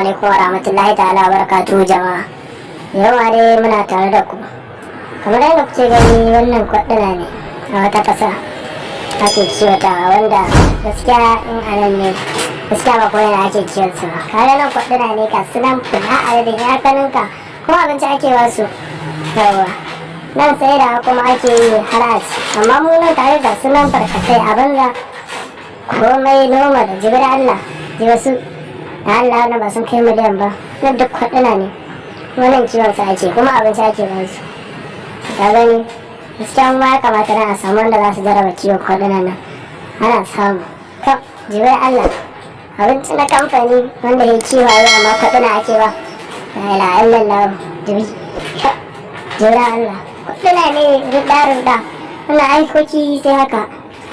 Alaikum wa rahmatullahi ta'ala wa barakatuhu, jama'a. Yau ma dai muna tare da ku. Kamar yadda kuke gani, wannan kwaɗina ne a wata ƙasa ake kiwatawa, wanda gaskiya in anan ne, gaskiya ba kowane ake kiwon su ba. Kaga nan kwaɗina ne, ga su nan fina adadin ya kaninka, kuma abinci ake wasu. Yawwa, nan sai da kuma ake yi har a ci, amma mu nan tare da su nan barkatai a banza, komai noma da jibir Allah ji wasu da Allah. Wannan ba sun kai miliyan ba. Nan duk kwaɗina ne, wannan kiwon su ake, kuma abinci ake ba su. Ka gani, gaskiya ma ya kamata na a samu wanda za su jarraba kiwon kwaɗina nan. Ana samu kam, jibir Allah, abinci na kamfani wanda ya kiwaye, amma kwaɗina ake ba. La ilaha illallah. Jibi, jibir Allah, kwaɗina ne ruɗa ruɗa. Wannan aikoki sai haka.